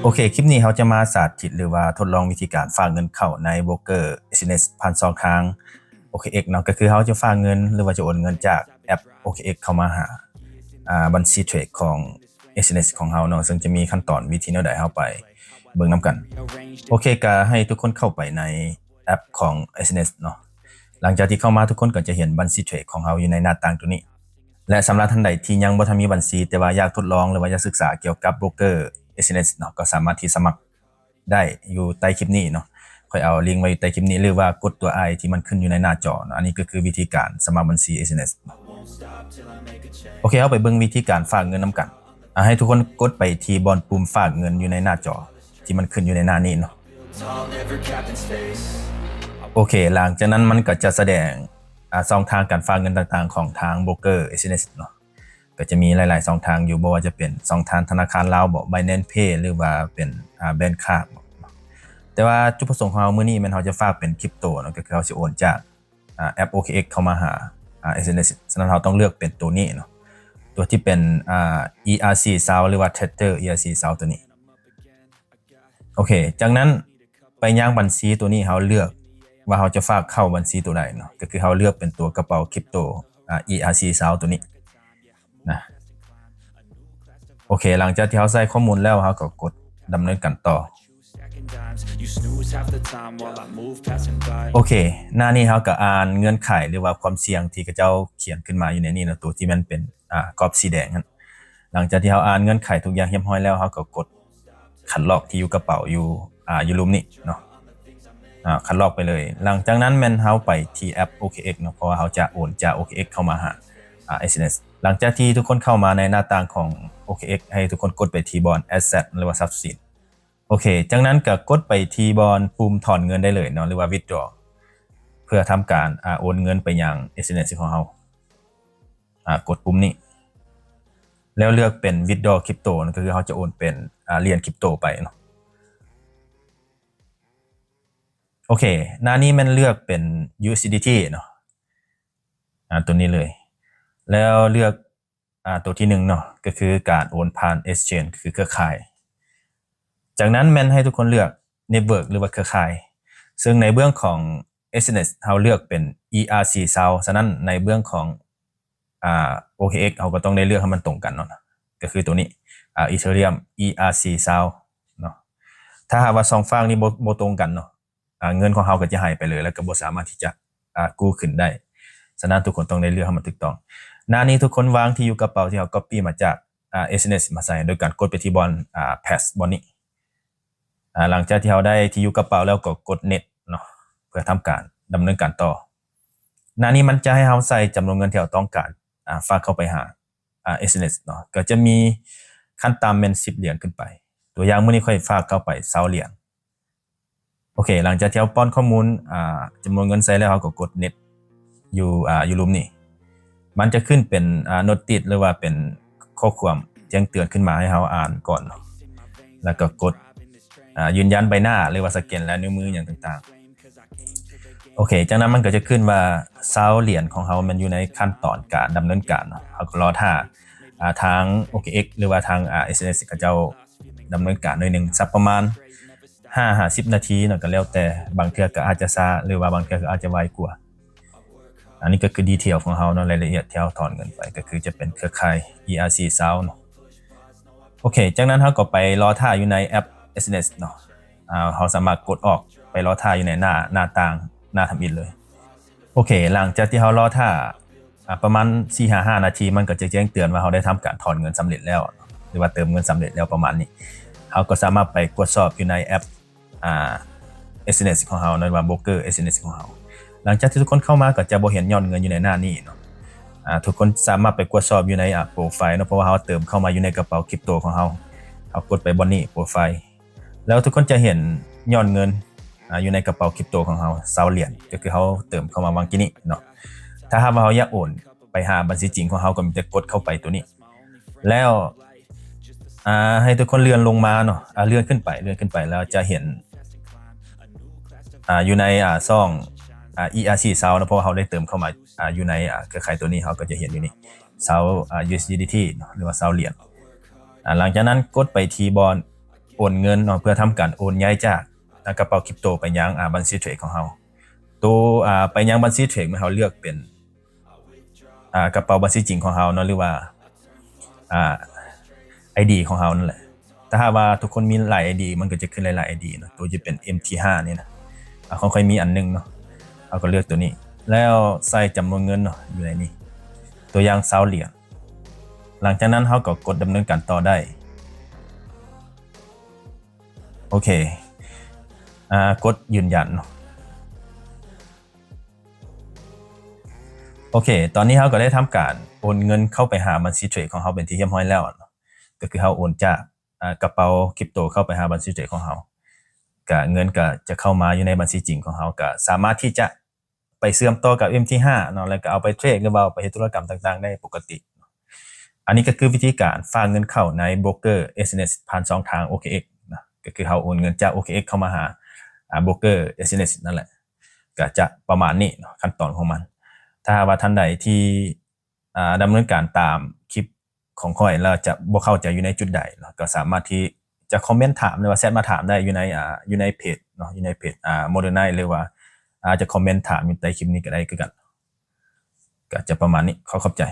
ໂອເຄ ຄລິບນີ້ເຮົາຈະມາສາທິດ ຫຼືວ່າທົດລອງວິທີການຝາກເງິນເຂົ້າໃນໂບຣກເກີ ເອສເອັນເອັສ ຜ່ານຊ່ອງທາງ ໂອເຄເອັກເນາະ ກໍຄືເຮົາຈະຝາກເງິນ ຫຼືວ່າຈະໂອນເງິນຈາກແອັບ ໂອເຄເອັກ ເຂົ້າມາຫາ ອ່າ ບັນຊີເທຣດຂອງ ເອສເອັນເອັສ ຂອງເຮົາເນາະ ເຊິ່ງຈະມີຂັ້ນຕອນວິທີແນວໃດ ເຮົາໄປເບິ່ງນຳກັນ. ໂອເຄ ກໍໃຫ້ທຸກຄົນເຂົ້າໄປໃນແອັບຂອງ ເອສເອັນເອັສ ເນາະ. ຫຼັງຈາກທີ່ເຂົ້າມາ ທຸກຄົນກໍຈະເຫັນບັນຊີເທຣດຂອງເຮົາຢູ່ໃນໜ້າຕ່າງຕົວນີ້ ແລະ ສຳລັບທ່ານໃດທີ່ຍັງບໍ່ທັນມີບັນຊີ ແຕ່ວ່າຢາກທົດລອງ ຫຼືວ່າຢາກສຶກສາກ່ຽວກັບໂບຣກເກີ ເອສເອັນເອັສ ເນາະ ກໍສາມາດທີ່ສະໝັກໄດ້ຢູ່ໃຕ້ຄລິບນີ້ເນາະ. ຂ້ອຍເອົາລິງໄວ້ຢູ່ໃຕ້ຄລິບນີ້ ຫຼືວ່າກົດຕົວ I ທີ່ມັນຂຶ້ນຢູ່ໃນໜ້າຈໍເນາະ. ອັນນີ້ກໍຄືວິທີການສະໝັກບັນຊີ ເອສເອັນເອັສ. ໂອເຄ ເຮົາໄປເບິ່ງວິທີການຝາກເງິນນຳກັນ. ອາ ໃຫ້ທຸກຄົນກົດໄປທີ່ບ່ອນປຸ່ມຝາກເງິນຢູ່ໃນໜ້າຈໍ ທີ່ມັນຂຶ້ນຢູ່ໃນໜ້ານີ້ເນາະ. ໂອເຄ ຫຼັງຈາກນັ້ນມັນກໍຈະສະແດງ ອາ ຊ່ອງທາງການຝາກເງິນຕ່າງໆຂອງທາງໂບຣກເກີ ເອສເອັນເອັສ ເນາະ. ກໍຈະມີຫຼາຍໆຊ່ອງທາງຢູ່ ບໍ່ວ່າຈະເປັນຊ່ອງທາງທະນາຄານລາວບໍ Binance Pay ຫຼືວ່າເປັນ ອາ Bank Card ເນາະ. ແຕ່ວ່າຈຸດປະສົງຂອງເຮົາມື້ນີ້ແມ່ນເຮົາຈະຝາກເປັນຄຣິບໂຕເນາະ ກໍຄືເຮົາຊິໂອນຈາກ ອາ ແອັບ ໂອເຄເອັກ ເຂົ້າມາຫາ ອາ ເອສເອັນເອັສ ສະນັ້ນເຮົາຕ້ອງເລືອກເປັນໂຕນີ້ເນາະ ຕົວທີ່ເປັນ ອາ ອີອາຊີຊາວ ຫຼືວ່າ Tether ອີອາຊີຊາວ ຕົວນີ້. ໂອເຄ ຈາກນັ້ນໄປຍັງບັນຊີຕົວນີ້ ເຮົາເລືອກວ່າເຮົາຈະຝາກເຂົ້າບັນຊີຕົວໃດເນາະ ກໍຄືເຮົາເລືອກເປັນຕົວກະເປົາຄຣິບໂຕ ອາ ອີອາຊີຊາວ ຕົວນີ້ນະ. ໂອເຄ ຫຼັງຈາກທີ່ເຮົາໃສ່ຂໍ້ມູນແລ້ວ ເຮົາກໍກົດດຳເນີນການຕໍ່. ໂອເຄ ໜ້ານີ້ເຮົາກໍອ່ານເງື່ອນໄຂ ຫຼືວ່າຄວາມສ່ຽງທີ່ເຂົາເຈົ້າຂຽນຂຶ້ນມາຢູ່ໃນນີ້ເນາະ ຕົວທີ່ມັນເປັນ ອາ ກອບສີແດງຫັ້ນ. ຫຼັງຈາກທີ່ເຮົາອ່ານເງື່ອນໄຂທຸກຢ່າງຮຽບຮ້ອຍແລ້ວ ເຮົາກໍກົດຄັດລອກທີ່ຢູ່ກະເປົາຢູ່ ອາ ຢູ່ລຸ່ມນີ້ເນາະ ອາ ຄັດລອກໄປເລີຍ. ຫຼັງຈາກນັ້ນແມ່ນເຮົາໄປທີ່ແອັບ ໂອເຄເອັກ ເນາະ ເພາະວ່າເຮົາຈະໂອນຈາກ ໂອເຄເອັກ ເຂົ້າມາຫາ ອາ ເອສເອັນເອັສ. ຫຼັງຈາກທີ່ທຸກຄົນເຂົ້າມາໃນໜ້າຕ່າງຂອງ ໂອເຄເອັກ ໃຫ້ທຸກຄົນກົດໄປທີ່ບ່ອນ Asset ຫຼືວ່າ Trophy. ໂອເຄ ຈາກນັ້ນກໍກົດໄປທີ່ບ່ອນປຸ່ມຖອນເງິນໄດ້ເລີຍເນາະ ຫຼືວ່າ Withdraw ເພື່ອທຳການ ອາ ໂອນເງິນໄປຍັງ ເອສເອັນເອັສ ຂອງເຮົາ. ອາ ກົດປຸ່ມນີ້ ແລ້ວເລືອກເປັນ Withdraw Crypto ເນາະ ກໍຄືເຮົາຈະໂອນເປັນ ອາ ຫຼຽນຄຣິບໂຕໄປເນາະ. ໂອເຄ ໜ້ານີ້ແມ່ນເລືອກເປັນ USDT ເນາະ ອາ ຕົວນີ້ເລີຍ ແລ້ວເລືອກ ອາ ຕົວທີໜຶ່ງເນາະ ກໍຄືການໂອນຜ່ານ Exchange ກໍຄືເຄືອຂ່າຍ. ຈາກນັ້ນແມ່ນໃຫ້ທຸກຄົນເລືອກ Network ຫຼືວ່າເຄືອຂ່າຍ ເຊິ່ງໃນເບື້ອງຂອງ ເອສເອັນເອັສ ເຮົາເລືອກເປັນ ERC ຊາວ ສະນັ້ນໃນເບື້ອງຂອງ ອາ OKX ເຮົາກໍຕ້ອງໄດ້ເລືອກໃຫ້ມັນຕົງກັນເນາະ ກໍຄືຕົວນີ້ ອາ Ethereum ERC ຊາວ ເນາະ. ຖ້າຫາກວ່າສອງຟາກນີ້ບໍ່ ບໍ່ຕົງກັນເນາະ ອາ ເງິນຂອງເຮົາກໍຈະຫາຍໄປເລີຍ ແລ້ວກໍບໍ່ສາມາດທີ່ຈະ ອາ ກູ້ຄືນໄດ້. ສະນັ້ນທຸກຄົນຕ້ອງໄດ້ເລືອກໃຫ້ມັນຖືກຕ້ອງ. ໜ້ານີ້ທຸກຄົນວາງທີ່ຢູ່ກະເປົາທີ່ເຮົາ Copy ມາຈາກ ອາ ເອສເອັນເອັສ ມາໃສ່ ໂດຍການກົດໄປທີ່ບ່ອນ ອາ Paste ບ່ອນນີ້. ອາ ຫຼັງຈາກທີ່ເຮົາໄດ້ທີ່ຢູ່ກະເປົາແລ້ວ ກໍກົດ Next ເນາະ ເພື່ອທຳການດຳເນີນການຕໍ່. ໜ້ານີ້ມັນຈະໃຫ້ເຮົາໃສ່ຈຳນວນເງິນທີ່ເຮົາຕ້ອງການ ອາ ຝາກເຂົ້າໄປຫາ ອາ ເອສເອັນເອັສ ເນາະ ກໍຈະມີຂັ້ນຕ່ຳແມ່ນສິບຫຼຽນຂຶ້ນໄປ. ຕົວຢ່າງມື້ນີ້ຂ້ອຍຝາກເຂົ້າໄປຊາວຫຼຽນ. ໂອເຄ ຫຼັງຈາກທີ່ເຮົາປ້ອນຂໍ້ມູນ ອາ ຈຳນວນເງິນໃສ່ແລ້ວ ເຮົາກໍກົດ Next ຢູ່ ອາ ຢູ່ລຸ່ມນີ້ ມັນຈະຂຶ້ນເປັນ ອາ Notice ຫຼືວ່າເປັນຂໍ້ຄວາມແຈ້ງເຕືອນຂຶ້ນມາໃຫ້ເຮົາອ່ານກ່ອນເນາະ ແລ້ວກໍກົດ ອາ ຢືນຢັນໃບໜ້າ ຫຼືວ່າສະແກນລາຍນິ້ວມືຫຍັງຕ່າງໆ. ໂອເຄ ຈາກນັ້ນມັນກໍຈະຂຶ້ນວ່າຊາວຫຼຽນຂອງເຮົາແມ່ນຢູ່ໃນຂັ້ນຕອນການດຳເນີນການເນາະ. ເຮົາກໍລໍຖ້າ ອາ ທາງ OKX ຫຼືວ່າທາງ ອາ ເອສເອັນເອັສ ເຂົາເຈົ້າດຳເນີນການໜ້ອຍໜຶ່ງ ສັກປະມານຫ້າຫາສິບນາທີເນາະ ກໍແລ້ວແຕ່ ບາງເທື່ອກໍອາດຈະຊ້າ ຫຼືວ່າບາງເທື່ອກໍອາດຈະໄວກວ່າ. ອັນນີ້ກໍຄື detail ຂອງເຮົາເນາະ ລາຍລະອຽດທີ່ເຮົາຖອນເງິນໄປ ກໍຄືຈະເປັນເຄືອຂ່າຍ ERC ຊາວ ເນາະ. ໂອເຄ ຈາກນັ້ນເຮົາກໍໄປລໍຖ້າຢູ່ໃນແອັບ ເອສເອັນເອັສ ເນາະ. ອາ ເຮົາສາມາດກົດອອກໄປລໍຖ້າຢູ່ໃນໜ້າ ໜ້າຕ່າງ ໜ້າທຳອິດເລີຍ. ໂອເຄ ຫຼັງຈາກທີ່ເຮົາລໍຖ້າ ອາ ປະມານສີ່ຫາຫ້ານາທີ ມັນກໍຈະແຈ້ງເຕືອນວ່າເຮົາໄດ້ທຳການຖອນເງິນສຳເລັດແລ້ວ ຫຼືວ່າເຕີມເງິນສຳເລັດແລ້ວປະມານນີ້. ເຮົາກໍສາມາດໄປກວດສອບຢູ່ໃນແອັບ ອາ ເອສເອັນເອັສ ຂອງເຮົາ ຫຼືວ່າໂບຣກເກີ ເອສເອັນເອັສ ຂອງເຮົາ. ຫຼັງຈາກທີ່ທຸກຄົນເຂົ້າມາກໍຈະບໍ່ເຫັນຍອດເງິນຢູ່ໃນໜ້ານີ້ເນາະ. ອາ ທຸກຄົນສາມາດໄປກວດສອບຢູ່ໃນ ອາ Profile ເນາະ ເພາະວ່າເຮົາເຕີມເຂົ້າມາຢູ່ໃນກະເປົາຄຣິບໂຕຂອງເຮົາ. ເຮົາກົດໄປບ່ອນນີ້ Profile ແລ້ວທຸກຄົນຈະເຫັນຍອດເງິນ ອາ ຢູ່ໃນກະເປົາຄຣິບໂຕຂອງເຮົາ ຊາວຫຼຽນ ກໍຄືເຮົາເຕີມເຂົ້າມາຫວ່າງກີ້ນີ້ເນາະ. ຖ້າຫາກວ່າເຮົາຢາກໂອນໄປຫາບັນຊີຈິງຂອງເຮົາ ກໍມີແຕ່ກົດເຂົ້າໄປຕົວນີ້ ແລ້ວ ອາ ໃຫ້ທຸກຄົນເລື່ອນລົງມາເນາະ ອາ ເລື່ອນຂຶ້ນໄປ ເລື່ອນຂຶ້ນໄປ ແລ້ວຈະເຫັນ ອາ ຢູ່ໃນ ອາ ຊ່ອງ ອາ ERC ຊາວເນາະ ເພາະວ່າເຮົາໄດ້ເຕີມເຂົ້າມາ ອາ ຢູ່ໃນ ອາ ເຄືອຂ່າຍຕົວນີ້ ເຮົາກໍຈະເຫັນຢູ່ນີ້ ຊາວ ອາ USDT ເນາະ ຫຼືວ່າຊາວຫຼຽນ. ອາ ຫຼັງຈາກນັ້ນກົດໄປທີ່ບ່ອນ ໂອນເງິນເນາະ ເພື່ອທຳການໂອນຍ້າຍຈາກ ອາ ກະເປົາຄຣິບໂຕໄປຍັງ ອາ ບັນຊີເທຣດຂອງເຮົາ. ໂຕ ອາ ໄປຍັງບັນຊີເທຣດ ເມື່ອເຮົາເລືອກເປັນ ອາ ກະເປົາບັນຊີຈິງຂອງເຮົາເນາະ ຫຼືວ່າ ອາ ໄອດີຂອງເຮົານັ້ນແຫຼະ. ຖ້າຫາກວ່າທຸກຄົນມີຫຼາຍໄອດີ ມັນກໍຈະຂຶ້ນຫຼາຍໆໄອດີເນາະ. ໂຕຈະເປັນເອັມທີຫ້ານີ້ນະ ອາ ຂອງຂ້ອຍມີອັນໜຶ່ງເນາະ ເຮົາກໍເລືອກໂຕນີ້ ແລ້ວໃສ່ຈຳນວນເງິນເນາະ ຢູ່ໃນນີ້ ຕົວຢ່າງຊາວຫຼຽນ. ຫຼັງຈາກນັ້ນເຮົາກໍກົດດຳເນີນການຕໍ່ໄດ້. ໂອເຄ ອາ ກົດຢືນຢັນເນາະ. ໂອເຄ ຕອນນີ້ເຮົາກໍໄດ້ທຳການໂອນເງິນເຂົ້າໄປຫາບັນຊີເທຣດຂອງເຮົາເປັນທີ່ຮຽບຮ້ອຍແລ້ວເນາະ. ກໍຄືເຮົາໂອນຈາກ ອາ ກະເປົາຄຣິບໂຕເຂົ້າໄປຫາບັນຊີເທຣດຂອງເຮົາ ກະເງິນກະຈະເຂົ້າມາຢູ່ໃນບັນຊີຈິງຂອງເຮົາ ກະສາມາດທີ່ຈະໄປເຊື່ອມຕໍ່ກັບເອັມທີຫ້າເນາະ ແລ້ວກະເອົາໄປເທຣດ ຫຼືວ່າເອົາໄປເຮັດທຸລະກຳຕ່າງໆໄດ້ປົກກະຕິ. ອັນນີ້ກໍຄືວິທີການຝາກເງິນເຂົ້າໃນໂບຣກເກີ ເອສເອັນເອສ ຜ່ານຊ່ອງທາງໂອເຄເອັກເນາະ ກໍຄືເຮົາໂອນເງິນຈາກໂອເຄເອັກເຂົ້າມາຫາ ອາ ໂບຣກເກີ ເອສເອັນເອສ ນັ້ນແຫຼະ. ກະຈະປະມານນີ້ເນາະ ຂັ້ນຕອນຂອງມັນ. ຖ້າຫາກວ່າທ່ານໃດທີ່ ອາ ດຳເນີນການຕາມຄລິບຂອງຂ້ອຍ ແລ້ວຈະບໍ່ເຂົ້າໃຈຢູ່ໃນຈຸດໃດເນາະ ກໍສາມາດທີ່ຈະຄອມເມັນຖາມ ຫຼືວ່າແຊັດມາຖາມໄດ້ຢູ່ໃນ ອາ ຢູ່ໃນເພຈເນາະ ຢູ່ໃນເພຈ ອາ Modernite ຫຼືວ່າອາດຈະຄອມເມັນຖາມຢູ່ໃຕ້ຄລິບນີ້ກໍໄດ້ຄືກັນ. ກໍຈະປະມານນີ້ ຂໍຂອບໃຈ.